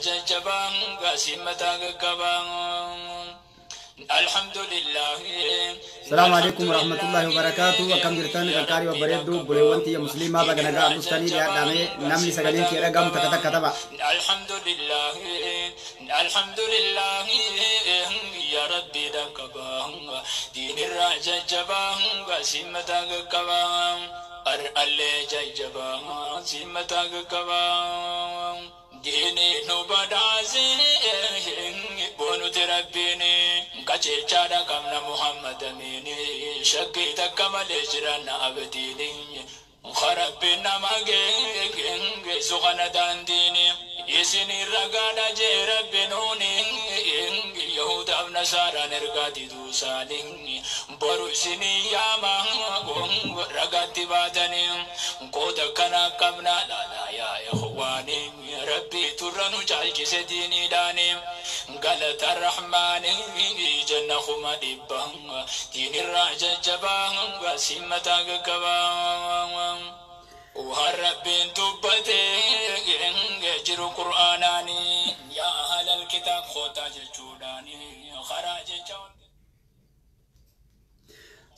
Jajjabaa gaasimataa gaggabaa. Alhamdulillah. Salaamu alaikum warahmatullahi wabarakatuh. Akkam jirtan qarqaarii babbareedduu buleewwan tiyya musliimaa baga nagaa dhuftanii dhiyaadhame namni sagaleen kee dhagamu takka takka tapha. Alhamdulillah. Alhamdulillah. Ya Rabbi dhaqqabaa. Diinirraa jajjabaa gaasimataa gaggabaa. Ar'allee jajjabaa simataa gaggabaa. Diini nu badhaasee boonuti rabbiini qajeelchaadha qabna Muhammad amiini shakkii takka malee jiranna abdiini rabbiin nama geessu kana daandiini isin ragaadha jee rabbi nuuni yahudaaf nasaaraan ergaa diduusaanii boru isinii yaama ragaatti baatanii qooda kana qabna laalaa yaa ikhwaanii rabbii turra nu caalchise diiniidhaani galata rahmaani janna kuma dhibba diinirraa jajjabaa simmataa gaggabaa. Waan rabbiin dubbatee jiru qur'aanaani yaa ahlal kitaab kootaa jechuudhaani karaa jecha.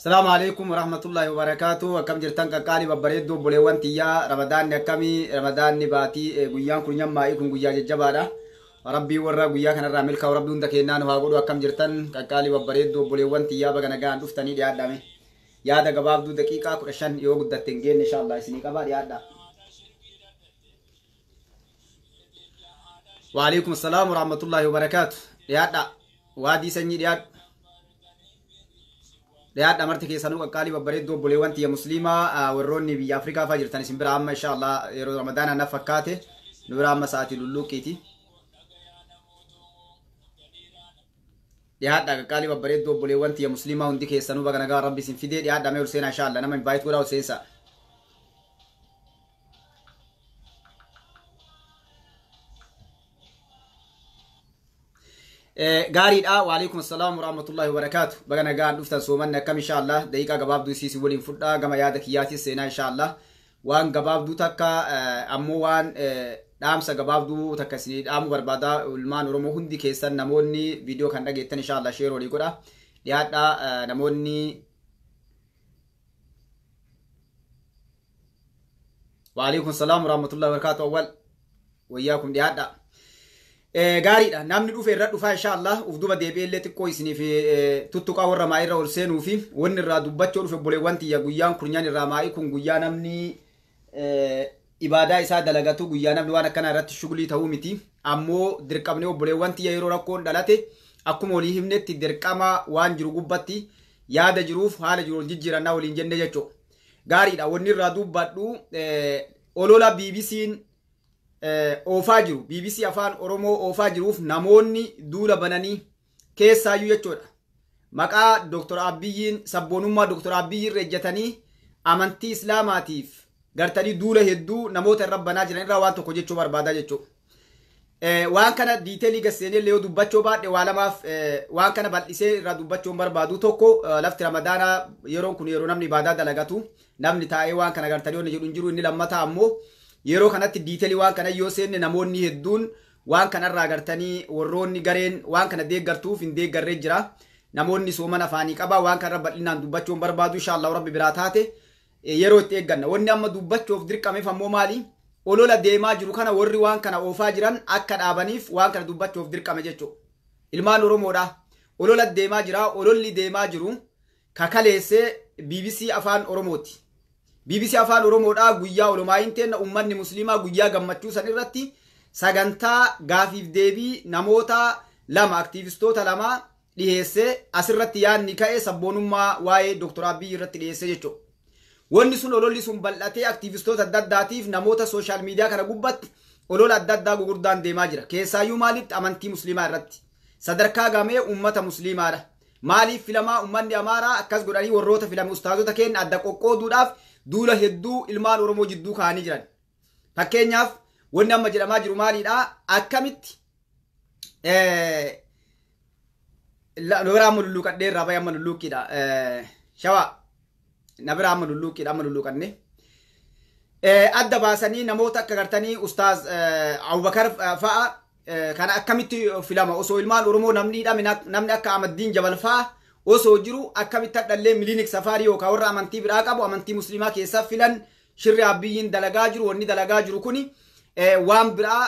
Salaamu alaikum warahmatullahi wabarakatuh. Akkam jirtan qaqqaalii babbareedduu obboleewwan tiyyaa Ramadaanni akkamii Ramadaanni baatii guyyaan kun nyammaa'ii kun guyyaa jajjabaadha. Rabbii warra guyyaa kanarraa milkaa'u rabbii hunda kennaa nu haa godhu. Akkam jirtan qaqqaalii babbareedduu obboleewwan tiyyaa baga nagaan dhuftanii dhiyaadhame. Yaada gabaabduu daqiiqaa 15 yoo guddatte hin geenne inshallah isinii qabaa dhiyaadha. Waalaikum salaam warahmatullahi wabarakatuh. Dhiyaadha. Waadii sanyii dhiyaadhu. Dhiyaadha marti keessanuu qaqqaalii babbareedduu obboleewwan tiyya musliimaa warroonni biyya Afrikaa fa'aa jirtan isin bira amma inshallah yeroo Ramadaana na fakkaate nu bira amma sa'aatii lulluuqiiti. Dhiyaadha qaqqaalii babbareedduu obboleewwan tiyya musliimaa hundi keessanuu baga nagaa rabbi isin fidee dhiyaadha mee ol seenaa inshallah nama invite godhaa ol seensaa. Gaariidha. Waalaikum assalaam warahmatullahi wabarakaatu. Baga nagaan dhuftan soomanni akkam inshallah daqiiqaa gabaabduu isiisi waliin fudhaa gama yaada kiyyaatis seenaa inshallah waan gabaabduu takka ammoo waan dhaamsa gabaabduu takka isinii dhaamuu barbaada ilmaan Oromoo hundi keessan namoonni viidiyoo kan dhageettan inshallah share walii godha dhiyaadha namoonni. Waalaikum salaam warahmatullahi wabarakaatu. Awwal wayyaakum dhiyaadha. Gaariidha. Namni dhufe irra dhufaa inshallah uf duba deebi'ee illee xiqqoo isiniif tuttuqaa warra maa'ii irra ol seenuu fi wanni irraa dubbachuu dhufe obboleewwan tiyya guyyaan kurnyaan irraa maa'ii kun guyyaa namni ibaadaa isaa dalagatu guyyaa namni waan akkanaa irratti shuglii ta'uu miti. Ammoo dirqamnee obboleewwan tiyya yeroo rakkoon dhalate akkuma walii himnetti dirqama waan jiru gubbatti yaada jiruuf haala jiru wal jijjiirannaa waliin jenne jechuudha. Gaariidha. Wanni irraa dubbadhu olola BBC'n oofaa jiru BBC afaan Oromoo oofaa jiruuf namoonni duula bananii keessaayyuu jechuudha. Maqaa Dr. Abiyyiin sabboonummaa Dr. Abiyyi irra ejjetanii amantii Islaamaatiif gartanii duula hedduu namoota irra banaa jiran irraa waan tokko jechuu barbaadaa jechuudha. Waan kana diiteelii gasseenee illee yoo dubbachuu baadhe waa lamaaf waan kana bal'isee irraa dubbachuu barbaadu tokko lafti Ramadaanaa yeroon kun yeroo namni ibaadaa dalagatu namni taa'ee waan kana gartanii yoo jedhu hin jiru. Inni lammataa ammoo yeroo kanatti diiteelii waan kana yoo seenne namoonni hedduun waan kanarraa gartanii warroonni gareen waan kana deeggartuuf hin deeggarree jira. Namoonni soomana afaanii qaba waan kanarra bal'inaan dubbachuun barbaadu inshallah rabbi biraa taate yeroo itti eegganna. Wanni amma dubbachuuf dirqameef ammoo maali? Olola deemaa jiru kana warri waan kana oofaa jiran akka dhaabaniif waan kana dubbachuuf dirqame jechuudha. Ilmaan Oromoodha. Olola deemaa jira. Ololli deemaa jiru kakaleessee BBC afaan Oromooti. BBC afaan Oromoodha guyyaa olomaayin teenna uummanni musliimaa guyyaa gammachuu san irratti sagantaa gaafiif deebii namoota lama aktiivistoota lama dhiheessee asirratti yaadni ka'e sabboonummaa waa'ee Dr. Abiyyi irratti dhiheessee jechuudha. Wanni sun ololli sun bal'atee aktiivistoota adda addaatiif namoota sooshaal miidiyaa kana gubbatti olola adda addaa gurguddaan deemaa jira. Keessaayyuu maalitti amantii musliimaa irratti sadarkaa gamee uummata musliimaadha. Maaliif filamaa uummanni Amaaraa akkas godhanii warroota filame ustaazota keenya adda qoqqooduudhaaf duula hedduu ilmaan Oromoo jidduu kaa'anii jiran. Fakkeenyaaf wanni amma jedhamaa jiru maalidha? Akkamitti na biraa amma lulluuqadhee irraa bahe amma lulluuqiidha. Shawaa na biraa amma lulluuqiidha amma lulluuqanne. Adda baasanii namoota akka gartanii ustaaz Abubakar fa'a Kana akkamitti filama osoo ilmaan Oromoo namni hidhame, namni akka Amaddiin Jabalfaa osoo jiru, akkamitti hadhallee Milinik Safaarii yookaan warra amantii biraa qabu amantii musliimaa keessaa filan? Shirri Abiyyiin dalagaa jiru, wanni dalagaa jiru kuni waan biraa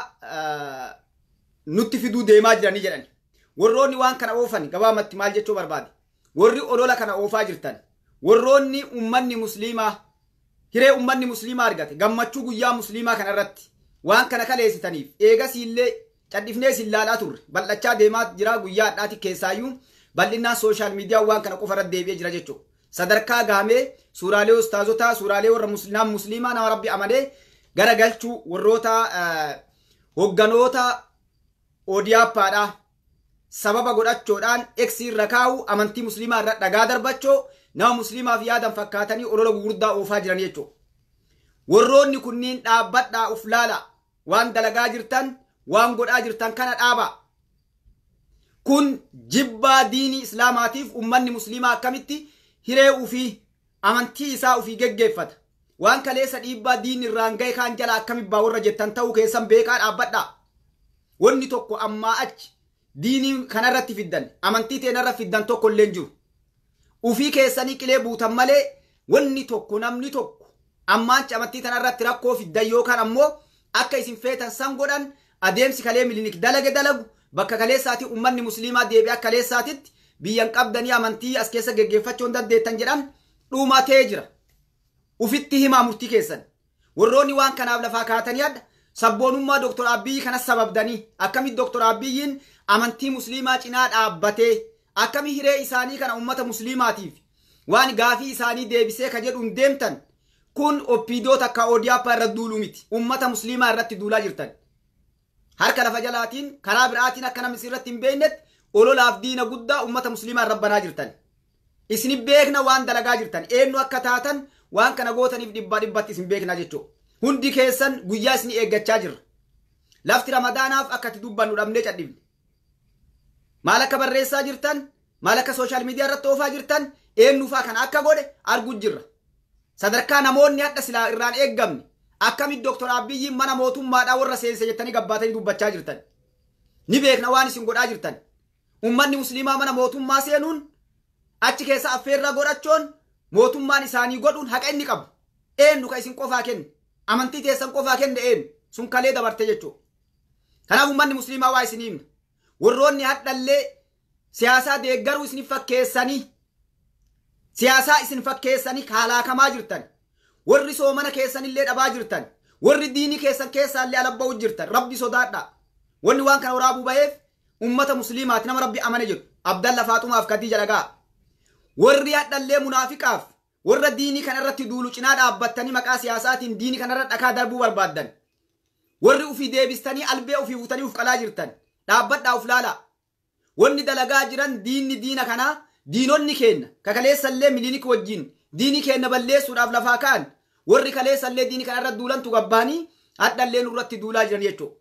nutti fiduu deemaa jiranii jedhan. Warroonni waan kana oofan gabaabumatti maal jechuu barbaade? Warri olola kana oofaa jirtan, warroonni ummanni musliimaa hiree ummanni musliimaa argate, gammachuu guyyaa musliimaa kana irratti waan kana kaleessitaniif, eegasii illee cadhifnee isin laalaa turre. Bal'achaa deemaa jira guyyaa hadhaati, keessaayyuu bal'inaan social media waan kana qofa irratti deebi'ee jira jechuudha. Sadarkaa gahamee suuraalee ustaazotaa, suuraalee warra musliimaa, musliimaa nama rabbi amanee gara galchuu, warroota hogganoota ODP'dha sababa godhachuudhaan X irra kaa'u, amantii musliimaa irra dhagaa darbachoo, nama musliimaaf yaadan fakkaatanii olola gurguddaa oofaa jiran jechuudha. Warroonni kunniin dhaabbadhaa, uf laala, waan dalagaa jirtan, waan godhaa jirtan kana dhaaba. Kun jibbaa diinii islaamaatiif ummanni musliimaa akkamitti hiree ufii amantii isaa ufii geggeeffata. Waan kaleessa dhiibbaa diinii irraan gahe kaan jala akkamitti baa warra jettan ta'uu keessan beekaa dhaabbadhaa. Wanni tokko ammaa achi diinii kanarratti fiddan, amantii teenarra fiddan tokko illee hin jiru. Ufii keessanii qilee buutan malee wanni tokko, namni tokko ammaa achi amantii tanarratti rakkoo fiddan yookaan ammoo akka isin feetan san godhan, adeemsi kalee Milinik dalage dalagu, bakka kaleessaatii ummanni musliimaa deebi'ee akka kaleessaatitti biyyan qabdanii amantii as keessa geggeeffachuu hin dandeettan jedhan dhumatee jira. Ufitti himaa murtii keessan. Warroonni waan kanaaf lafaa kaatanii adda sabboonummaa Dr. Abiyyi kana sababdanii, akkamitti Dr. Abiyyiin amantii musliimaa cinaa dhaabbatee, akkami hiree isaanii kana ummata musliimaatiif waan gaafii isaanii deebisee ka jedhuun deemtan, kun OPDO takka ODP irra duuluu miti. Ummata musliimaa irratti duulaa jirtan. Harka lafa jalaatiin, karaa biraatiin, akka namni irratti hin beeknetti ololaaf diina guddaa ummata musliimaa irra banaa jirtan. Isin beekna, waan dalagaa jirtan, eenyu akka taatan, waan kana gootaniif dhibbaa dhibbatti isin beekna jechuudha. Hundi keessan guyyaa isin eeggachaa jirra. Lafti Ramadaanaaf akka itti dubbannu dhabnee cadhibne. Maal akka barreessaa jirtan, maal akka social media irratti oofaa jirtan, eenyufaa kana akka godhe arguu jirra. Sadarkaa namoonni hadha silaa irraan eeggamne akkamitti Dooktor Abiyyiin mana mootummaadhaa warra seense jettanii gabbaatanii dubbachaa jirtan. Ni beekna waan isin godhaa jirtan. Ummanni musliimaa mana mootummaa seenuun, achi keessa affeerraa godhachuun, mootummaan isaanii godhuun haqa inni qabu. Eenyu ka isin qofaa kenne? Amantii teessan qofaa kenne eenyu? Sun kalee dabarte jechuudha. Kanaaf ummanni musliimaa waa isin himna. Warroonni hadhallee siyaasaa deeggaruu isin fakkeessanii, siyaasaa isin fakkeessanii kaalaakamaa jirtan. Warri soomana keessanillee dhabaa jirtan. Warri diinii keessan keessaallee alabba'u jirtan. Rabbi sodaadhaa. Wanni waan kana waraabuu baheef ummata musliimaati, nama rabbi amane jedhu. Abdalla Faaxumaaf Kadiija dhagaa. Warri hadhallee munaafiqaaf warra diinii kanarratti duulu cinaa dhaabbattanii maqaa siyaasaatiin diinii kanarra dhakaa darbuu barbaaddan. Warri ufii deebistanii albee ufii fuutanii uf qalaa jirtan. Dhaabbadhaa, uf laalaa. Wanni dalagaa jiran diinni diina kanaa, diinonni keenna kakaleessallee Milinik wajjin diinii keenna balleessuudhaaf lafaa ka'an, warri kaleessallee diinii kanarra duulantu gabbaanii hadhallee nurratti duulaa jiran jechuudha.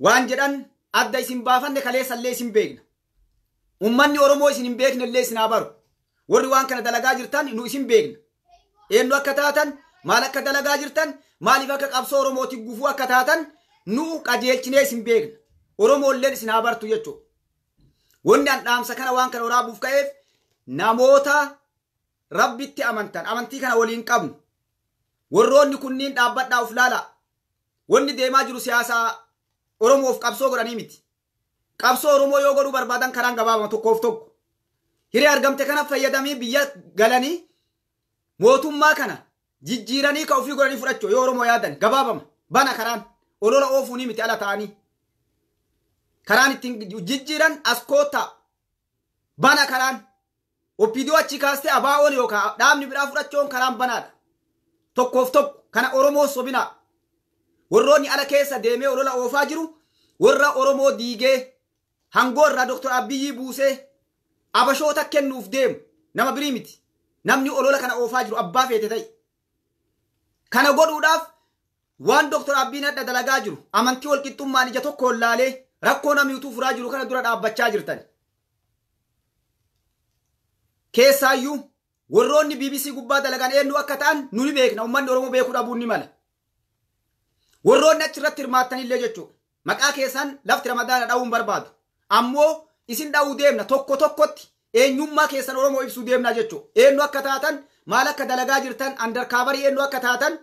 Waan jedhan adda isin baafanne, kaleessallee isin beekna. Ummanni Oromoo isin hin beekne illee isin haa baru. Warri waan kana dalagaa jirtan nu isin beekna. Eenyu akka taatan, maal akka dalagaa jirtan, maaliif akka qabsoo Oromootiif gufuu akka taatan nu qajeelchinee isin beekna. Oromoolleen isin haa bartu jechuudha. Wanni an dhaamsa kana waan kana waraabuuf ka'eef, namoota rabbitti amantan, amantii kana waliin qabnu. Warroonni kunniin dhaabbadhaa, uf laalaa. Wanni deemaa jiru siyaasaa Oromoof qabsoo godhanii miti. Qabsoo Oromoo yoo godhuu barbaadan karaan gabaabama, tokkoof tokko. Hiree argamte kana fayyadamii biyya galanii mootummaa kana jijjiiranii ka ofii godhanii fudhachuu yoo Oromoo yaadan gabaabama. Bana karaan olola oofuunii miti ala ta'anii. Karaan ittiin jijjiiran as koottaa, bana karaan. OPDO achi kaastee ABO'n yookaan dhaabni biraa fudhachuun karaan banaadha. Tokkoof tokko kana Oromoo sobinaa. Warroonni ala keessa deemee olola oofaa jiru warra Oromoo diigee hangoo irraa Dr. Abiyyi buusee abashoota kennuuf deemu, nama birii miti. Namni olola kana oofaa jiru abbaa feete ta'e. Kana godhuudhaaf waan Dr. Abiyyiin adda dalagaa jiru, amantii walqixxummaan ija tokkoon laalee rakkoo namiituu furaa jiru kana dura dhaabbachaa jirtan. Keessaayyuu warroonni BBC gubbaa dalagan eenyu akka ta'an nu ni beekna, uummanni Oromoo beekuu dhabuun ni mala. Warroonni achirratti hirmaattanillee jechuudha. Maqaa keessan lafti Ramadaana dha'uun barbaadu. Ammoo isin dha'uu deemna tokko tokkotti eenyummaa keessan Oromoo ibsuu deemna jechuudha. Eenyu akka taatan, maal akka dalagaa jirtan, andarkaabarii eenyu akka taatan,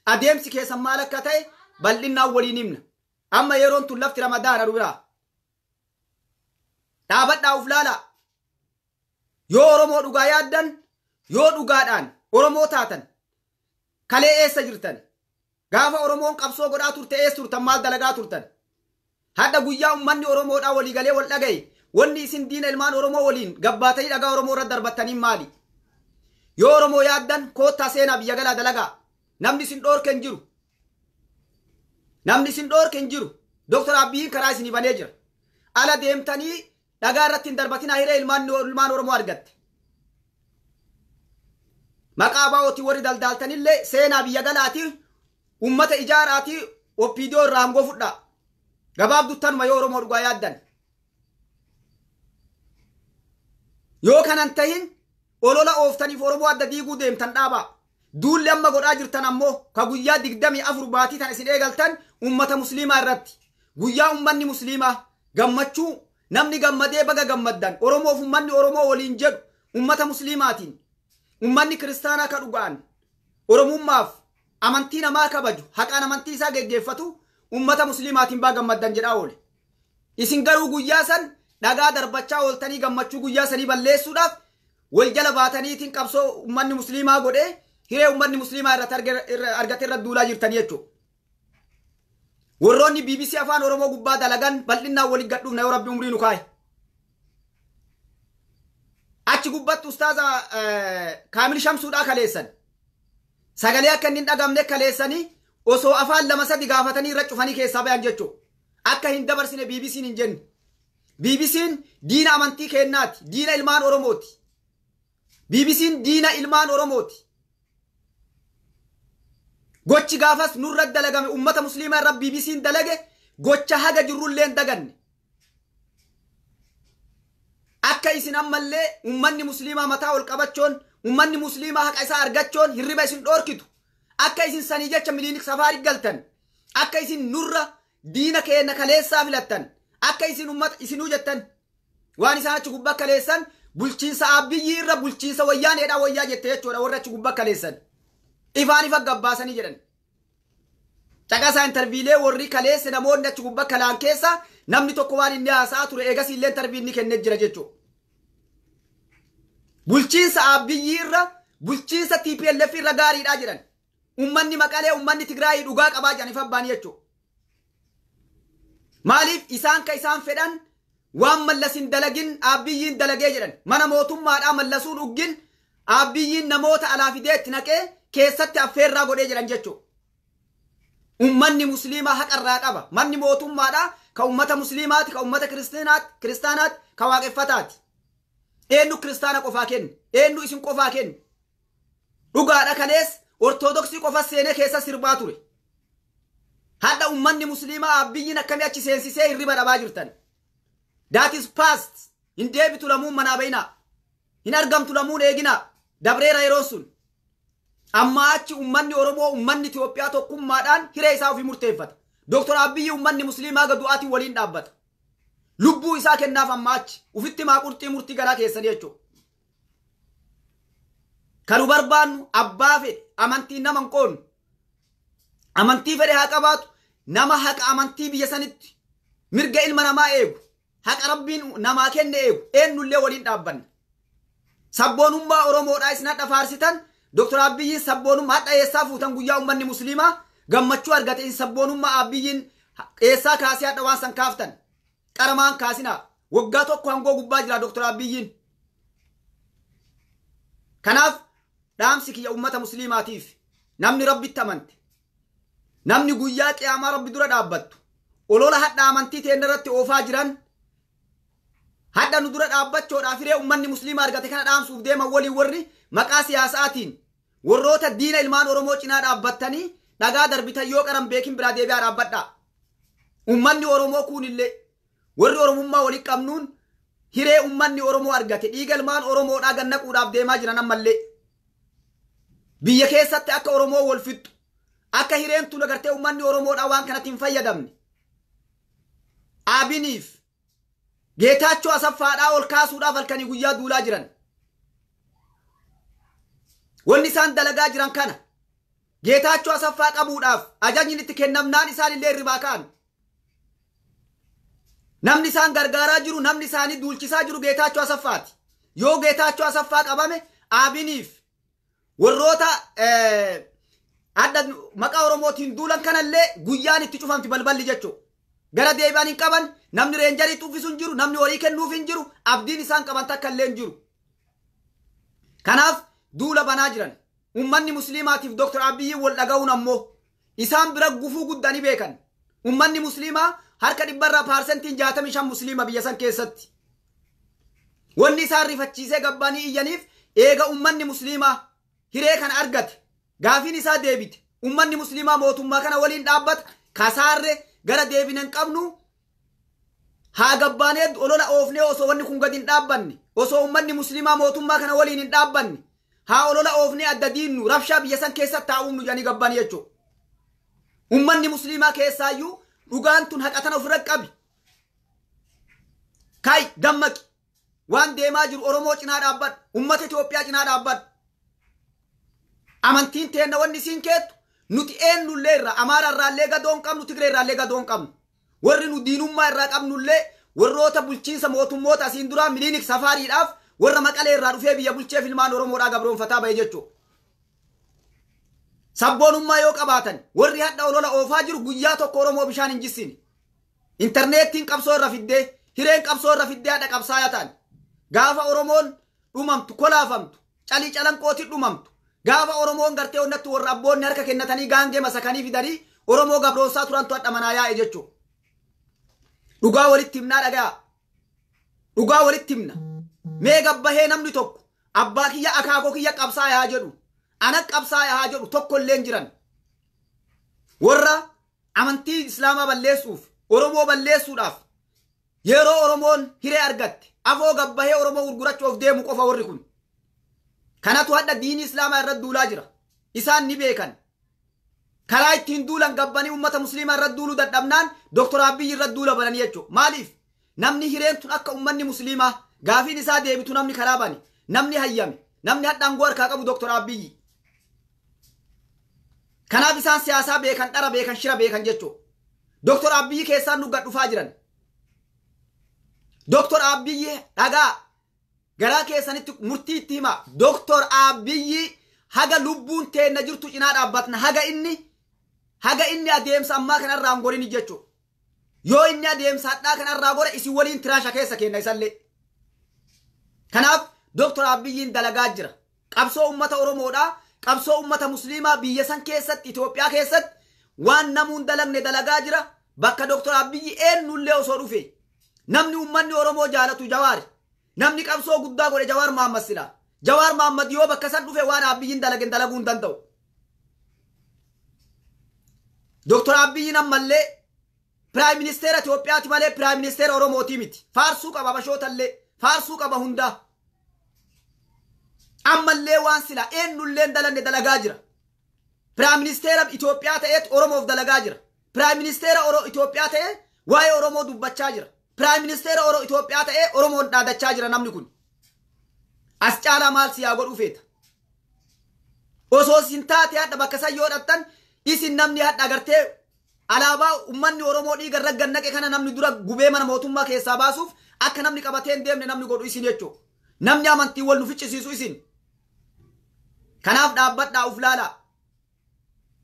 adeemsi keessan maal akka ta'e bal'innaan waliin himna. Amma yeroon tun lafti Ramadaana biraa. Dhaabadhaa uf laalaa. Yoo Oromoo dhugaa yaaddan, yoo dhugaadhaan Oromoo taatan, kalee eessa jirtan? Gaafa Oromoon qabsoo godhaa turte eessa turtan, maal dalagaa turtan? Hadha guyyaa uummanni Oromoodhaa walii galee wal dhagaye, wanni isin diina ilmaan Oromoo waliin gabbaatanii dhagaa Oromoo irra darbattanii maali? Yoo Oromoo yaaddan koottaa seenaa biyya galaa dalagaa. Namni isin dhoorke hin jiru. Namni isin dhoorke hin jiru. Dooktar Abiyyiin karaa isinii banee jira. Ala deemtanii dhagaa irratti hin darbatinaa hiree ilmaan Oromoo argatte. Maqaa abaa'ootii warri daldaaltanillee seenaa biyya galaatii ummata ijaaraatii OPDO irraa aangoo fudhaa. Gabaabduttanuma yoo Oromoo dhugaa yaaddan. Yoo kanan tahin olola ooftaniif Oromoo adda diiguu deemtan dhaabaa. Duulli amma godhaa jirtan ammoo ka guyyaa 24 baatii tan isin eegaltan ummata musliimaa irratti. Guyyaa ummanni musliimaa gammachuu namni gammadee baga gammaddan Oromoof ummanni Oromoo waliin jedhu ummata musliimaatiin ummanni kiristaanaa ka dhugaan Oromummaaf amantii namaa kabaju haqaan amantii isaa geggeeffatu ummata musliimaatiin baga gammaddan jedhaa oole. Isin garuu guyyaa san dhagaa darbachaa ooltanii gammachuu guyyaa sanii balleessuudhaaf wal jala baataniitiin qabsoo ummanni musliimaa godhee hiree ummanni musliimaa irratti argate irra duulaa jirtanii jechuudha. Warroonni BBC afaan Oromoo gubbaa dalagan bal'innaan waliin gadhuufna yoo Rabbi umrii nu kaa'e. Achi gubbatti ustaaza Kaamil Shamsuudhaa kaleessan. Sagalee akka inni hin dhagamne kaleessanii osoo afaan 2-3 gaafatanii irra cufanii keessaa bayan jechuudha. Akka hin dabarsine BBC'n hin jenne. BBC'n diina amantii kennaati. Diina ilmaan Oromooti. BBC'n diina ilmaan Oromooti. Gochi gaafas nurra dalagame ummata musliimaa irra BBC'n dalage gocha haga jirrullee hin daganne. Akka isin ammallee ummanni musliimaa mataa ol qabachoon ummanni musliimaa haqa isaa argachoon hirriba isin dhoorkitu. Akka isin sanii jecha Milinik safaarii galtan. Akka isin nurra diina keenya kaleessaa filattan. Akka isin ummata isinuu jettan. Waan isaan achi gubbaa kaleessan bulchiinsa Abiyyi irra bulchiinsa wayyaaneedha wayyaa jette jechuudha warra achi gubbaa kaleessan. Ifaan ifa gabbaasanii jedhan. Caqasaa intarviilee warri kaleesse namoonni achi gubbaa kalaan keessa namni tokko waan inni haasa'aa ture eegas illee intarvii inni kennee jira jechuudha. Bulchiinsa Abiyyi irra bulchiinsa TPLF irra gaariidha jedhan. Ummanni Maqalee ummanni Tigraayii dhugaa qabaa jedhan ifa baanii jechuudha. Maaliif isaan ka isaan fedhan waan mallasin dalagin Abiyyiin dalagee jedhan. Mana mootummaadhaa mallasuun uggin Abiyyiin namoota alaa fidee itti naqee keessatti affeerraa godhee jedhan jechuudha. Ummanni musliimaa haqarraa qaba. Manni mootummaadhaa ka ummata musliimaati, ka ummata kiristaanaati, ka waaqeffataati. Eenyu kiristaana qofaa kenne? Eenyu isin qofaa kenne? Dhugaadha kalees Ortodoksii qofa seenee keessa sirbaa ture. Hadha ummanni musliimaa Abiyyiin akkamii achi seensisee hirriba dhabaa jirtan. That is past. Hin deebitu lamuun manaa bayinaa. Hin argamtu lamuun eeginaa. Dabreera yeroon sun. Amma achi ummanni Oromoo ummanni Itoophiyaa tokkummaadhaan hiree isaa ofii murteeffata. Dooktor Abiyyi ummanni musliimaa gadu'aatiin waliin dhaabbata. Lubbuu isaa kennaaf amma achi ufitti maa qurxii murtii garaa keessanii jechuudha. Kan nu barbaannu abbaa fedhe amantii nama hin qoonnu. Amantii fedhe haa qabaatu nama haqa amantii biyya sanitti mirga ilma namaa eegu haqa rabbiin namaa kenne eegu eenyullee waliin dhaabbanna. Sabboonummaa Oromoodhaa isin hadha faarsitan Dooktor Abiyyiin sabboonummaa hadha eessaa fuutan guyyaa ummanni musliimaa gammachuu argate in sabboonummaa Abiyyiin eessaa kaasee hadha waan san kaaftan. Qaramaan kaasinaa waggaa tokko hangoo gubbaa jira Dooktor Abiyyiin. Kanaaf dhaamsi kiyya ummata musliimaatiif namni rabbitti amante namni guyyaa qiyaamaa rabbi dura dhaabbattu olola hadha amantii teenya irratti oofaa jiran hadha nu dura dhaabbachoodhaaf hiree ummanni musliimaa argate kana dhaamsuuf deeman waliin warri maqaa siyaasaatiin warroota diina ilmaan Oromoo cinaa dhaabbattanii dhagaa darbitan yoo qaran beekin biraa deebi'aa dhaabbadhaa. Ummanni Oromoo kuunillee warri Oromummaa walii qabnuun hiree ummanni Oromoo argate dhiiga ilmaan Oromoodhaa gannaquudhaaf deemaa jiran ammallee. Biyya keessatti akka Oromoo wal fixxu akka hireen tun agartee ummanni Oromoodhaa waan kanatti hin fayyadamne. Abiniif Geetaachoo Asaffaadhaa ol kaasuudhaaf halkanii guyyaa duulaa jiran. Wanni isaan dalagaa jiran kana Geetaachoo Asaffaa qabuudhaaf ajajni itti kennamnaan isaan illee hirribaa ka'an. Namni isaan gargaaraa jiru, namni isaanii duulchisaa jiru Geetaachoo Asaffaati. Yoo Geetaachoo Asaffaa qabame Abiniif warroota adda maqaa Oromootiin duulan kanallee guyyaan itti cufamti balballi jechuudha. Gara deebi'an hin qaban, namni reenjarii uffisu hin jiru, namni horii kennuuf hin jiru, abdiin isaan qaban takka illee hin jiru. Kanaaf duula banaa jiran. Ummanni musliimaatiif Dr. Abiyyi wal dhaga'uun ammoo isaan bira gufuu guddaa ni beekan. Ummanni musliimaa harka 65% musliima biyya san keessatti. Wanni isaan rifachiisee gabbanii iyyaniif eega ummanni musliimaa hiree kana argate, gaafiin isaa deebite, ummanni musliimaa mootummaa kana waliin dhaabbata, kasaarre gara deebine hin qabnu, haa gabbaanee olola oofnee osoo wanni kun gadi hin dhaabbanne, osoo ummanni musliimaa mootummaa kana waliin hin dhaabbanne, haa olola oofnee adda diinnu, rabshaa biyya san keessatti haa uumnu jedhanii gabbanii jechuudha. Ummanni musliimaa keessaayyuu dhugaan tun haqa tana ofirra qabi. Kai dammaqi. Waan deemaa jiru Oromoo cinaa dhaabbadhu, ummata Itoophiyaa cinaa dhaabbadhu. Amantiin teenna wanni isiin keettu nuti eenyullee irraa Amaara irraallee gadoo hin qabnu, Tigree irraallee gadoo hin qabnu. Warri nu diinummaa irraa qabnullee warroota bulchiinsa mootummoota asiin duraa Miliinik safaariidhaaf warra Maqalee irraa dhufee biyya bulcheef ilmaan Oromoodhaa gabroonfataa bahe jechuudha. Sabboonummaa yoo qabaatan warri hadha olola oofaa jiru guyyaa tokko Oromoo bishaan hin jissine. Intarneettiin qabsoo irra fiddee, hireen qabsoo irra fiddee hadha qabsaayaa ta'an. Gaafa Oromoon dhumamtu, kolaafamtu, calii calanqootiin dhumamtu. Gaafa Oromoon gartee onnatti warra abboonni harka kennatanii gaangee masakanii fidanii Oromoo gabroonsaa turantu hadha manaa yaa'e jechuudha. Dhugaa walitti himnaa dhagaa. Dhugaa walitti himna. Mee gabbahee namni tokko abbaa kiyya akaakoo kiyya qabsaayaa jedhu, ana qabsaayaa jedhu tokko illee hin jiran. Warra amantii Islaamaa balleessuuf, Oromoo balleessuudhaaf yeroo Oromoon hiree argatte afoo gabbahee Oromoo gurgurachuuf deemu qofa warri kun. Kanatu hadha diinii Islaamaa irratti duulaa jira. Isaan ni beekan. Karaa ittiin duulan gabbanii ummata musliimaa irratti duuluu dadhabnaan Dr. Abiyyi irratti duula bananii jechuudha. Maaliif? Namni hireen tun akka ummanni musliimaa gaafiin isaa deebitu namni karaa bane, namni hayyame, namni hadha aangoo harkaa qabu Dr. Abiyyi. Kanaaf isaan siyaasaa beekan, dhara beekan, shira beekan jechuudha. Dr. Abiyyi keessaan nu gad dhufaa jiran. Dr. Abiyyi dhagaa garaa keessanitti murtii itti hima. Dr. Abiyyi haga lubbuun teenna jirtu cinaa dhaabbatna, haga inni adeemsa ammaa kanarraa hin gorin jechuudha. Yoo inni adeemsa hadhaa kanarraa gore isin waliin tiraasha keessa kenna isallee. Kanaaf Dr. Abiyyiin dalagaa jira. Qabsoo ummata Oromoodhaa, qabsoo ummata musliimaa biyya san keessatti, Itoophiyaa keessatti waan namuun dalagne dalagaa jira. Bakka Dr. Abiyyi eenyullee osoo dhufe namni ummanni Oromoo jaalatu Jawaari. Namni qabsoo guddaa godhe Jawaar Mahammad sila. Jawaar Mahammad yoo bakka san dhufe waan Abiyyiin dalagen dalaguu hin danda'u. Dr. Abiyyiin ammallee Piraayim Ministeera Itoophiyaati malee Piraayim Ministeera Oromootii miti. Faarsuu qaba Habashootallee, faarsuu qaba hundaa. Ammallee waan sila eenyullee dalanne dalagaa jira. Piraayim Ministeera Itoophiyaa ta'eet Oromoof dalagaa jira. Piraayim Ministeera Itoophiyaa ta'ee waa'ee Oromoo dubbachaa jira. Piraayim Ministeera Itoophiyaa ta'ee Oromoon dhaadachaa jira namni kun. As caalaa maal siyaa godhuu feeta? Osoo isin taate hadha bakka san yoo dhattan isin namni hadha agartee alaabaa ummanni Oromoo dhiiga irra gannaqe kana namni dura gubee mana mootummaa keessaa baasuuf akka namni qabatee hin deemne namni godhu isin jechuudha. Namni amantii wal nu ficcisiisu isin. Kanaaf dhaabbadhaa uf laalaa.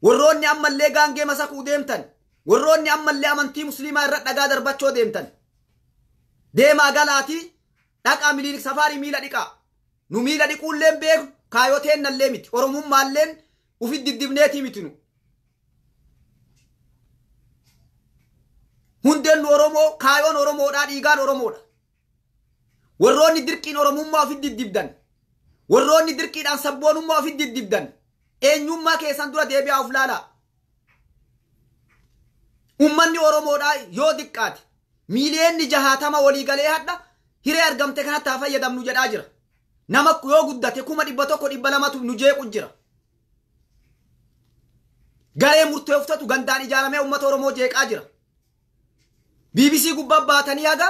Warroonni ammallee gaangee masakuu deemtan, warroonni ammallee amantii musliimaa irra dhagaa darbachoo deemtan, deemaa galaatii dhaqaa Miliinik safaarii miila dhiqaa. Nu miila dhiquullee beeku kaayoteennallee miti, Oromummaalleen ufit diddibneetii miti nu. Hundeen nu Oromoo, kaayoon Oromoodhaa, dhiigaan Oromoodha. Warroonni dirqiin Oromummaa ofit diddibdan, warroonni dirqiidhaan sabboonummaa ofit diddibdan, eenyummaa keessan dura deebi'aa of laalaa. Ummanni Oromoodhaa yoo diqqaate miiliyoonni 60 walii galee hadha hiree argamte kanatti haa fayyadamnu jedhaa jira. Nama yoo guddate 100,000 200,000 nu jeequ jira. Garee murteeffatatu gandaan ijaaramee uummata Oromoo jeeqaa jira. BBC gubbaa baatanii haga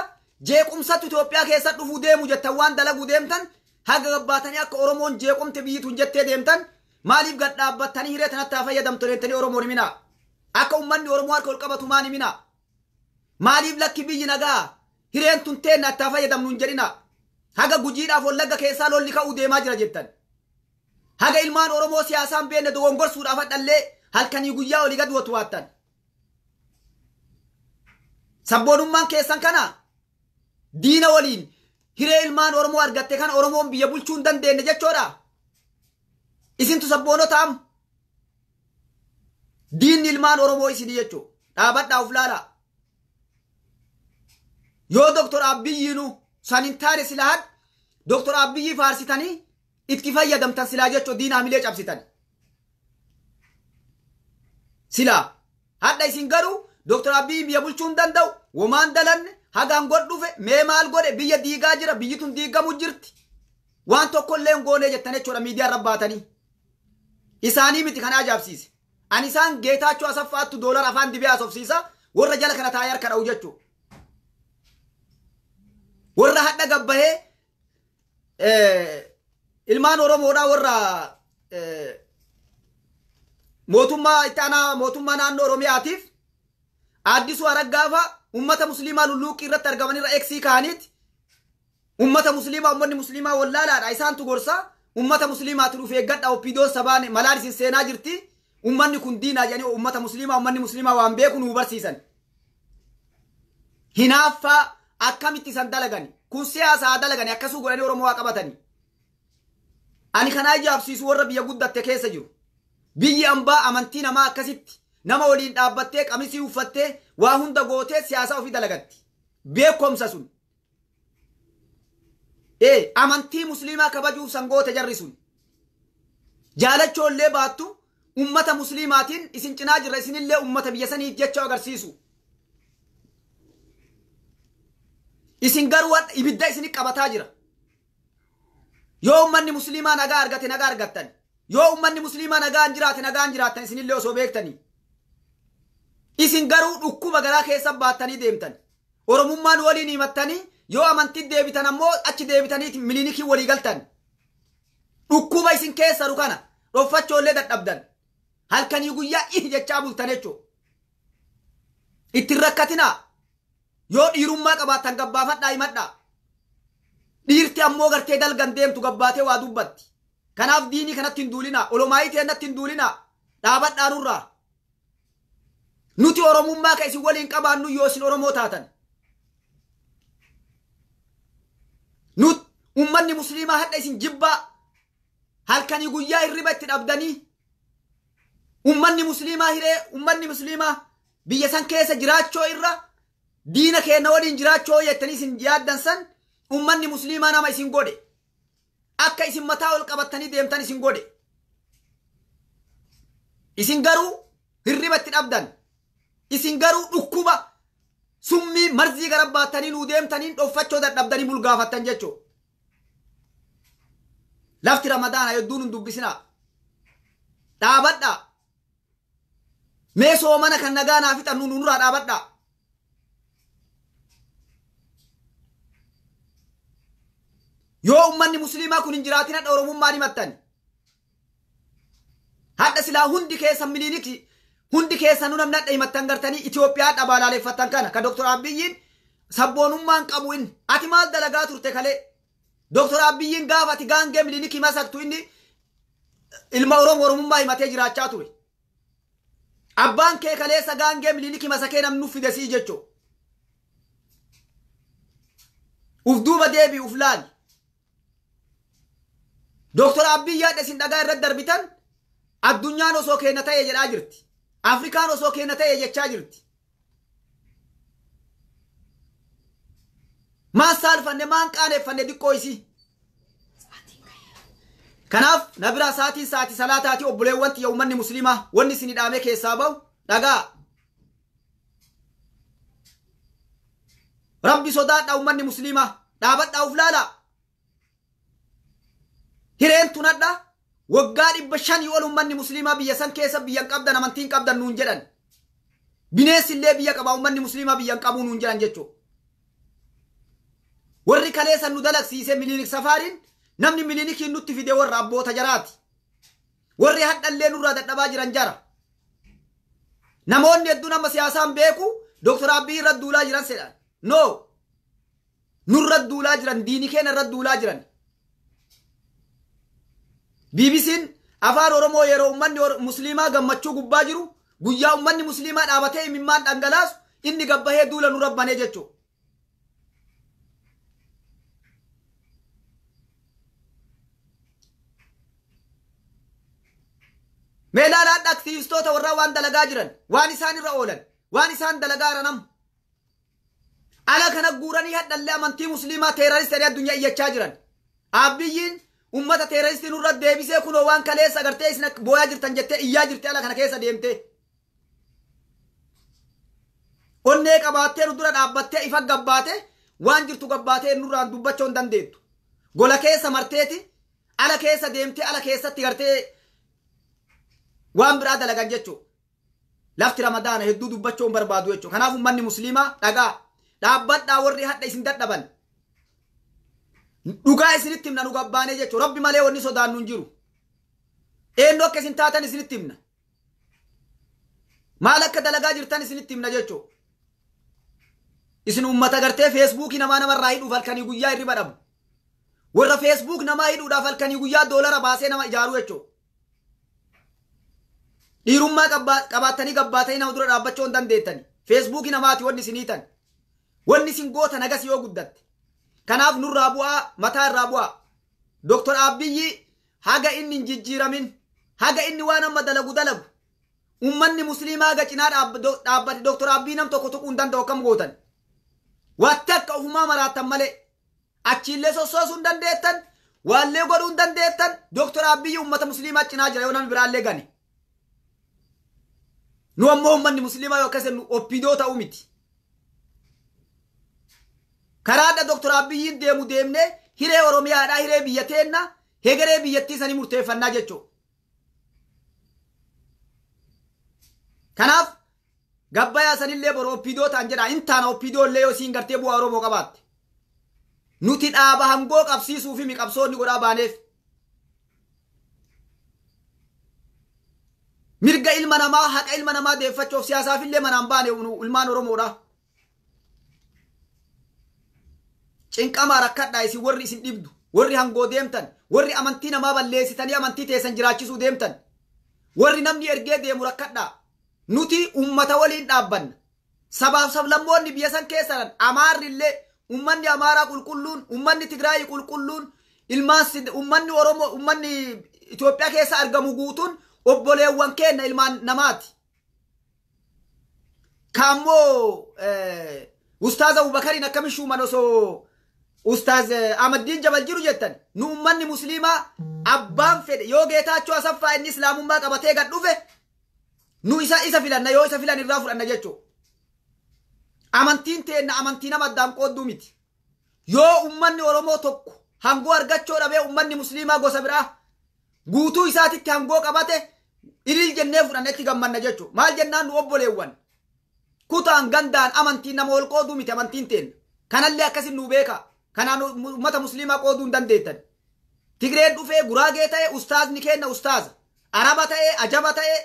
jeequmsatu Itoophiyaa keessa dhufuu deemu jettan waan dalaguu deemtan haga gabbaatanii akka Oromoon jeequmte biyyi tun jettee deemtan maaliif gad dhaabbattanii hiree tanatti haa fayyadamtu jettanii Oromoon himinaa? Akka uummanni Oromoo harka ol qabatu maan himinaa? Maaliif lakki biyyi nagaa hireen tun teenna itti haa fayyadamnu hin jedhinaa? Haga Gujiidhaaf Wallagga keessaa lolli ka'uu deemaa jira jettan. Haga ilmaan Oromoo siyaasaan beekne dogongorsuudhaaf hadhallee halkanii guyyaa olii gad watuwaattan. Sabboonummaan keessan kana diina waliin hiree ilmaan Oromoo argatte kana Oromoon biyya bulchuu hin dandeenye jechoodha. Isintu sabboonota am. Diinni ilmaan Oromoo isinii jechuudha. Dhaabadhaa of laalaa. Yoo Doktor Abiyyiinu san hin taane silaa Doktor Abiyyi faarsitanii itti fayyadamtan silaa jechuudha diina hamilee cabsitan. Silaa hadha isin garuu Doktor Abiyyi biyya bulchuu hin danda'u womaan dalanne hagaan god dhufe mee maal godhe biyya diigaa jira biyyi tun diigamu jirti waan tokkollee hin goonee jettan jechuudha miidiyaa irra baatanii. Isaanii miti kan ajaa'ibsiise. Ani isaan Geetaachoo Asaffaattu doolara afaan dibee haasofsiisa warra jala kana taa'ee harka dha'u jechuudha. Warra hadha gabbahee ilmaan Oromoodhaa warra mootummaa itti aanaa mootummaa naannoo Oromiyaatiif Addisuu Araggaa ummata musliimaa lulluuqqii irratti argamanirra eksii kaaniiti. Ummata musliimaa ummanni musliimaa wallaalaadha isaantu gorsa ummata musliimaatu dhufe eeggadha oppiidoon sabaan malaan isin seenaa jirti ummanni kun diinaa jedhanii ummata musliimaa ummanni musliimaa waan beeku nu barsiisan. Hinaaffaa akkamitti isan dalagani kun siyaasaa dalagani akkasuu godhanii Oromoo waa qabatani. Ani kana ajaa'ibsiisu warra biyya guddatte keessa jiru. Biyyi ambaa amantii namaa akkasitti nama waliin dhaabbattee qamisii uffattee waa hunda gootee siyaasa ofii dalagatti. Beekumsa sun. Amantii musliimaa kabajuuf san goote jarri sun. Jaalachoollee baattu ummata musliimaatiin isin cinaa jirra isinillee ummata biyya saniif jecha agarsiisu. Isin garuu ibidda isin qabataa jira. Yoo ummanni musliimaa nagaa argate nagaa argattan. Yoo ummanni musliimaa nagaan jiraate nagaan jiraattan isinillee osoo beektanii. Isin garuu dhukkuba garaa keessa baattanii deemtan. Oromummaan waliin himattanii yoo amantii deebitan ammoo achi deebitanii milinikii walii galtan. Dhukkuba isin keessa kana dhoffachoollee dadhabdan. Halkanii guyyaa ih jechaa bultan jechuudha. Ittiin rakkatinaa. Yoo dhiirummaa qabaattan gabbaafadhaa himadhaa. Dhiirti ammoo gartee dalgan deemtu gabbaatee waa dubbatti. Kanaaf diinii kanatti hin duulinaa. Olomaayii teennatti hin duulinaa. Dhaabadhaa nurraa. Nuti Oromummaa ka isin waliin qabaannu yoo isin Oromoo taatan. Nut ummanni musliimaa hadha isin jibbaa halkanii guyyaa hirriba itti dhabdanii ummanni musliimaa hiree ummanni musliimaa biyya san keessa jiraachoo irra diina keenya waliin jiraachoo jettanii isin yaaddan san ummanni musliimaa nama isin godhe. Akka isin mataa ol qabattanii deemtan isin godhe. Isin garuu hirriba itti dhabdan. Isin garuu dhukkuba summii marzii gara baattanii nuu deemtaniin dhoffachoo dadhabdanii bulgaafattan jechuudha. Lafti Ramadaana hedduun hin dubbisinaa. Dhaabadhaa. Mee soomana kan nagaa naa fixan nu nurraa dhaabadhaa. Yoo ummanni musliimaa kun hin jiraatin hadha Oromummaan himattan. Hadha silaa hundi keessan milinikii hundi keessan nu namni hadha himattan gartanii Itoophiyaa dhabaalaaleffattan kana ka Doktor Abiyyiin sabboonummaan qabu inni ati maal dalagaa turte kalee Doktor Abiyyiin gaafa ati gaangee milinikii masaktu inni ilma Oromoo Oromummaa himatee jiraachaa ture. Abbaan kee kaleessa gaangee milinikii masakee namni nuuf fide sii jechuu. Uf duuba deebii uf laali. Doktor Abiyyi yaadda isin dhagaa irratti darbitan addunyaan osoo keenya ta'e jedhaa jirti. Afrikaan osoo keenya ta'e jechaa jirti. Maan saalfanne maan qaaneeffanne xiqqoo isii. Kanaaf na biraa sa'aatiin sa'aatii salaataati obboleewwan tiyya uummanni musliimaa wanni isin hidhaamee keessaa bahu dhagaa. Rabbi sodaadhaa uummanni musliimaa dhaabadhaa uf laalaa. Hireen tunadha waggaa 500 ol uummanni musliimaa biyya san keessa biyya hin qabdan amantii hin qabdan nuun jedhan. Bineensi illee biyya qaba, ummanni musliimaa biyya hin qabu nuun jedhan jechuudha. Warri kaleessa nu dalagsiise Milinik safaariin, namni Milinikiin nutti fide warra abboota jaraati. Warri hadhallee nurraa dadhabaa jiran jara. Namoonni hedduun amma siyaasaan beeku Dooktar Abiyyi irra duulaa jiran sedhan. No. Nurra duulaa jiran, diini keenya irra duulaa jiran. BBC'n afaan Oromoo yeroo ummanni musliimaa gammachuu gubbaa jiru, guyyaa ummanni musliimaa dhaabatee imimmaan dhangalaasu, inni gabbahee duula nurra banee jechuudha. Mee ilaalaa aktiivistoota warraa waan dalagaa jiran, waan isaan irra oolan, waan isaan dalagaa jiran amma. Ala kana guuranii hadhallee amantii musliimaa terrorist jedhee addunyaa iyyachaa jiran. Abiyyiin ummata terroristii nurra deebisee, kunoo waan kaleessa agartee isin booyaa jirtan jettee iyyaa jirte ala kana keessa deemtee. Onnee qabaattee nu dura dhaabbattee ifa gabbaate, waan jirtu gabbaatee nurraan dubbachuu hin dandeettu. Gola keessa marteeti ala keessa deemtee ala keessatti gartee waan biraa dalagan jechuudha. Lafti Ramadaana, hedduu dubbachuu hin barbaadu jechuudha. Kanaaf uummanni musliimaa dhagaa dhaabbadhaa, warri hadha isin dadhaban. Dhugaa isinitti himna nu gabbaanee jechuudha. Rabbi malee wanni sodaannu hin jiru. Eenyu akka isin taatan isinitti himna. Maal akka dalagaa jirtan isinitti himna jechuudha. Isin uummata gartee Feesbuukii namaa namarraa hidhuuf halkanii guyyaa hirriba dhabu. Warra Facebook namaa hidhuudhaaf halkanii guyyaa doolara baasee nama ijaaruu jechuudha. Dhiirummaa qabaattanii gabbaatanii nama dura dhaabbachuu hin dandeettani. Feesbuukii namaati wanni isin hiitan. Wanni isin goota nagas yoo guddatte. Kanaaf nurraa bu'aa, mataa irraa bu'aa. Dooktor Abiyyi haga inni hin jijjiiramin, haga inni waan amma dalagu dalagu, ummanni musliimaa haga cinaa dhaabbate Dooktor Abiyyi nam tokko tuquu hin danda'u. Akkam gootan? Watti akka ofumaa maraattan malee achiillee sossoosuu hin dandeettan, waallee godhuu hin dandeettan. Dooktor Abiyyi ummata musliimaa cinaa jira yoo namni biraallee gane. Nu ammoo ummanni musliimaa yoo akkas jennu OPDO ta'uu miti. Karaadha Dooktor Abiyyiin deemu deemnee hiree Oromiyaadhaa, hiree biyya teenna, hegeree biyyattii sanii murteeffannaa jechuudha. Kanaaf gabbayaa sanillee boru OPDO ta'an jedha, hin taana OPDO illee yoo isiin gartee bu'aa Oromoo qabaatte. Nuti dhaaba hangoo qabsiisuu fi qabsoonni godhaa baaneef. Mirga ilma namaa, haqa ilma namaa deeffachuuf siyaasaafillee manaan baane ilmaan Oromoodha. Cinqamaa, rakkadhaa isin warri isin dhibdu, warri hangoo deemtan, warri amantii namaa balleessitanii amantii teessan jiraachisuu deemtan, warri namni ergee deemu rakkadhaa. Nuti ummata waliin dhaabbanna. Sabaaf sablammoonni biyya san keessa Amaarri illee, ummanni Amaaraa qulqulluun, ummanni Tigraayii qulqulluun, ilmaan ummanni Oromoo, ummanni Itoophiyaa keessa argamu guutuun obboleewwan keenya, ilmaan namaati. Kaammoo Ustaaz Abubakariin akkamiin shuuman osoo Ustaaz Ahmaddiin Jabal jiru jettan? Nu ummanni musliimaa abbaan fedhe yoo Geetaachoo Asaffaa inni islaamummaa qabatee gad dhufe, nu isa filanna, yoo isa filan irraa fudhanna jechuudha. Amantiin teenna amantii nama addaan qoodduu miti. Yoo ummanni Oromoo tokko hangoo argachuu dhabee, ummanni musliimaa gosa biraa guutuu isaatitti hangoo qabate, ilil jennee fudhanne, itti gammanna jechuudha. Maal jennaan, nu obboleewwan. Kutaan gandaan amantiin nama ol qooduu miti amantiin teenna. Kanallee akkasin nu beeka. Kanaan ummata musliimaa qooduu hin dandeettan. Tigreen dhufee Guraagee ta'e, ustaazni kenna ustaaza. Araba ta'e, Ajaba ta'e,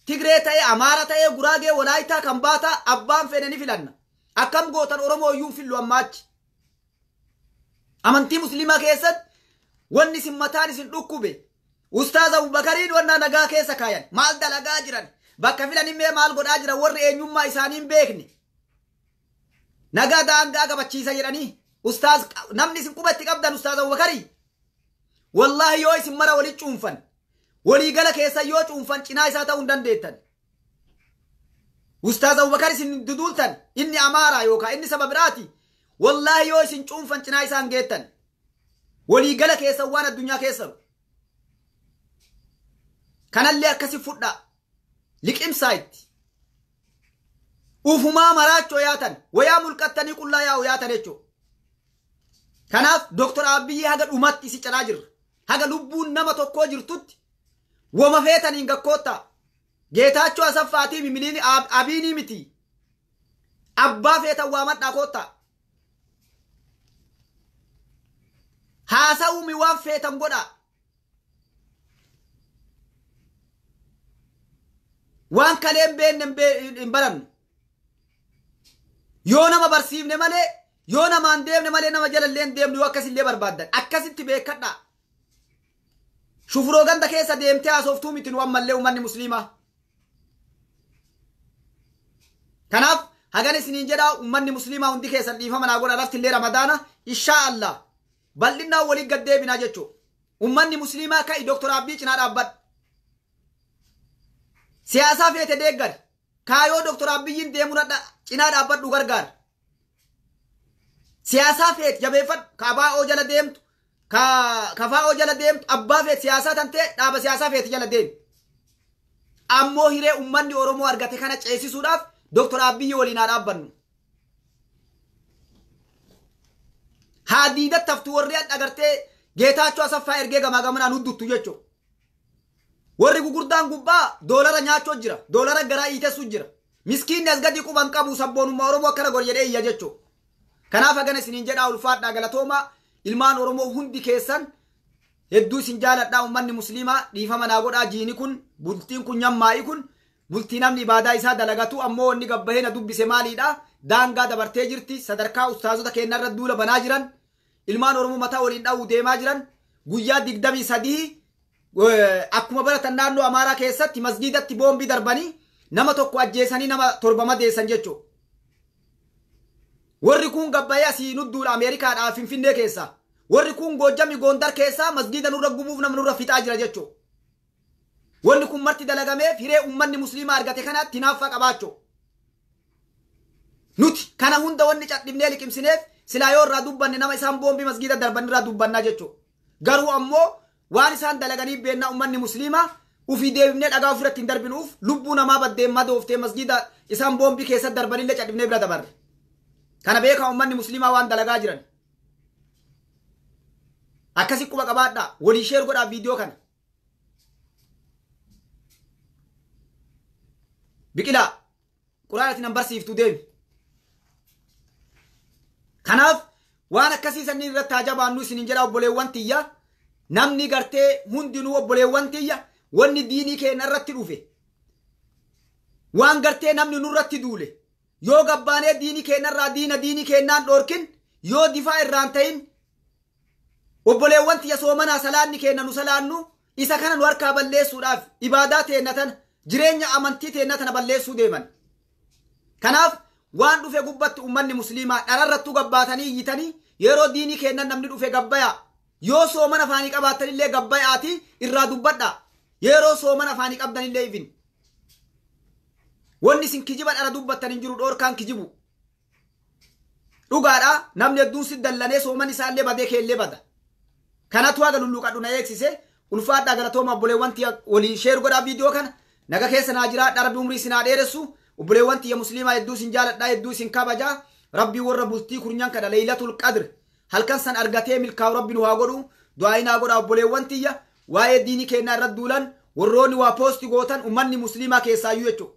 Tigree ta'e, Amaara ta'e, Guraagee, Walaayitaa kan baata abbaan fedhe ni filanna. Akkam gootan Oromoo iyyuu fillu ammaachi? Amantii musliimaa keessatti wanni isin mataan isin dhukkube, Ustaaz Abubakariin wanna nagaa keessa kaayan maal dalagaa jiran, bakka filan mee maal godhaa jiran, warri eenyummaa isaanii hin beekne nagaa daangaa qabachiisa jedhanii, ustaaz namni isin qubatti qabdan Ustaaz Abubakarii, wallaahi yoo isin mara walit cuunfan, waliigala keessa yoo cuunfan, cinaa isaa ta'uu hin dandeettan. Ustaaz Abubakar isin duduultan, inni Amaaraa yookaan inni saba biraati, wallaahi yoo isin cuunfan cinaa isaan geettan, waliigala keessa waan addunyaa keessa kanallee akkasi fudhaa liqimsaa itti. Ufumaa maraachoo yaatan, wayaa mulqattanii qullaa yaa'u yaatan jechuudha. Kanaaf Dooktor Abiyyi haga dhumatti isi calaa jirra. Haga lubbuun nama tokkoo jirtutti wama feetaniin gakkoottaa. Geetaachoo Asaffaatii miliin Abiinii miti. Abbaa feetan waamadhaa koottaa. Haasa'uumi waan feetan godhaa. Waan kaleen beenne hin barannu. Yoo nama barsiifne malee, yoo namaan deemne malee nama jalallee hin deemnu yoo akkasillee barbaaddan. Akkasitti beekadhaa. Shufuroo ganda keessa deemtee haasoftuu miti nu ammallee uummanni musliimaa. Kanaaf hagan isiniin jedhaa uummanni musliimaa hundi keessan dhiifama naa godha lafti illee Ramadaana inshaa Allah bal'innaan waliin gad deebinaa jechuudha. Uummanni musliimaa ka'i Dooktor Abiyyi cinaa dhaabbadhu. Siyaasaa feete deeggari. Kaayoo Dooktor Abiyyiin deemuu cinaa dhaabbadhu gargaara. Siyaasaa feete jabeeffadhu. Ka abaa'oo jala deemtu, ka faa'oo jala deemtu, abbaa feete siyaasaa tan ta'e dhaaba siyaasaa feete jala deemi. Ammoo hiree uummanni Oromoo argate kana ceesisuudhaaf Dooktor Abiyyi waliin haa dhaabbannu. Haa diidatti haftu warri agartee Geetaachoo Asaffaa ergee gamaa gamanaan hudduttu jechuudha. Warri gugurdaan gubbaa doolara nyaachoo jira. Doolara garaa hiitessuu jira. Miskiinni as gadi quban qabu sabboonummaa Oromoo akkana godhe jedhee iyya jechuudha. Kanaaf hagana isiniin jedhaa ulfaadhaa galatoomaa ilmaan Oromoo hundi keessan hedduu isin jaaladhaa uummanni musliimaa dhiifama naa godhaa jiini kun bultiin kun nyammaa'i kun bultii namni ibaadaa isaa dalagatu ammoo wanni gabbahee na dubbise maaliidha daangaa dabartee jirti sadarkaa ustaazota keenyarra duula banaa jiran ilmaan Oromoo mataa waliin dha'uu deemaa jiran guyyaa 23 akkuma baratan naannoo Amaaraa keessatti masgiidatti boombii darbanii nama tokko ajjeesanii nama 7 madeessan jechuudha. Warri kun gabbayee asii nudduudha Ameerikaadhaa Finfinnee keessaa. Warri kun Goojjami Gondar keessaa masgiida nurra gubuuf nama nurra fixaa jira jechuudha. Wanni kun marti dalagameef hiree uummanni musliimaa argate kanaatti hinaaffaa qabaachuu. Nuti kana hunda wanni cadhibnee liqimsineef silaa yoo irraa dubbanne nama isaan boombii masgiida darban irraa dubbannaa jechuudha. Garuu ammoo waan isaan dalaganii beennaa uummanni musliimaa ufii deebifnee dhagaa ofirratti hin darbinuuf lubbuu namaa baddeen madooftee masgiida isaan boombii keessatti darbanillee cadhibnee bira dabarre. Kana beekaa uummanni musliimaa waan dalagaa jiran. Akkasi quba qabaadhaa walii sheer godhaa viidiyoo kana. Biqilaa quraana nan barsiiftuu deemi. Kanaaf waan akkasii sanniin irratti haa jabaannu isiniin jedha obboleewwan tiyya. Namni gartee hundinuu obboleewwan tiyya wanni diinii keenya irratti dhufe waan gartee namni nurratti duule yoo gabbaanee diinii keenya irraa diina diinii keenyaan dhoorkin yoo difaa irraan ta'in obboleewwan tiyya soomanaa salaanni keenya nu salaannu isa kana nu harkaa balleessuudhaaf ibaadaa teenna tana jireenya amantii teenna tana balleessuu deeman. Kanaaf waan dhufe gubbatti uummanni musliimaa dhararrattuu gabbaatanii iyyitanii yeroo diinii keenyan namni dhufe gabbayaa yoo soomana afaanii qabaattanillee gabbayaati irraa dubbadhaa yeroo soomana afaanii qabdanillee ifin. Wanni isin kijiba dhara dubbattan hin jiru dhoorkaan kijibu. Dhugaadha namni hedduun si dallanee sooman isaallee badee keellee bada. Kanatu haga lulluqadhu na eegsise ulfaadhaa galatooma obboleewwan tiyya walii sheer godhaa viidiyoo kana naga keessa naa jiraadhaa rabbi umrii isin haa dheeressu obboleewwan tiyya musliimaa hedduu isin jaaladhaa hedduu isin kabajaa rabbii warra bultii kurnyan kana Laylatul Qadr halkan san argatee milkaa'u rabbi nu haa godhu du'aa naa godhaa obboleewwan tiyya waa'ee diinii keenyaa irratti duulan warroonni waa poosti gootan uummanni musliimaa keessaayyuu jechuudha.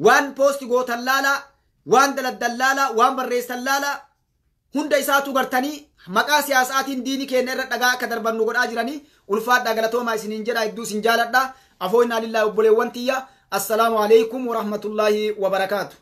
Waan poosti gootan laalaa waan daladdan laalaa waan barreessan laalaa hunda isaatu gartanii maqaa siyaasaatiin diinii keenya irra dhagaa akka darbannu godhaa jiranii ulfaadhaa galatoomaa isiniin jedha hedduu isin jaaladha afoo innaa lillaahi obboleewwan tiyya assalaamu alaikum warahmatullaahi wabarakaatu.